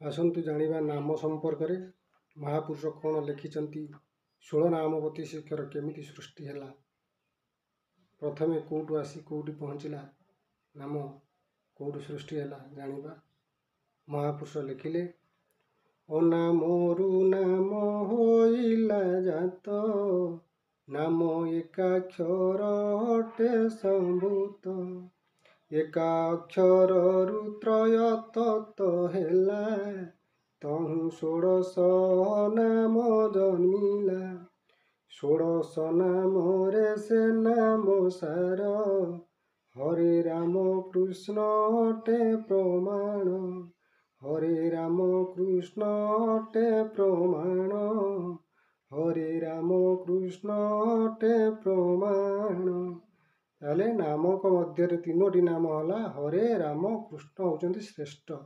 ଆସନ୍ତୁ ଜାଣିବା ନାମ ସମ୍ପର୍କରେ ମହାପୁରୁଷ କ'ଣ ଲେଖିଛନ୍ତି। 16 ନାମ 32 ଅକ୍ଷର କେମିତି ସୃଷ୍ଟି ହେଲା, ପ୍ରଥମେ କେଉଁଠୁ ଆସି କେଉଁଠି ପହଞ୍ଚିଲା, ନାମ କେଉଁଠୁ ସୃଷ୍ଟି ହେଲା ଜାଣିବା। ମହାପୁରୁଷ ଲେଖିଲେ, ଅନାମରୁ ନାମ ହୋଇଲା ଜାତ, ନାମ ଏକାକ୍ଷର ଅଟେ ସମ୍ଭୂତ। ଏକା ଅକ୍ଷରରୁ ତ୍ରୟ ତତ୍ତ୍ୱ ହେଲା, ତହୁଁ ଷୋଡ଼ଶ ନାମ ଜନ୍ମିଲା। ଷୋଡ଼ଶ ନାମରେ ସେ ନାମ ସାର, ହରେ ରାମ କୃଷ୍ଣ ଅଟେ ପ୍ରମାଣ। ହରେ ରାମ କୃଷ୍ଣ ଅଟେ ପ୍ରମାଣ, ହରେ ରାମ କୃଷ୍ଣ ଅଟେ ପ୍ରମାଣ। ତାହେଲେ ନାମକ ମଧ୍ୟରେ 3ଟି ନାମ ହେଲା ହରେ ରାମ କୃଷ୍ଣ ହେଉଛନ୍ତି ଶ୍ରେଷ୍ଠ।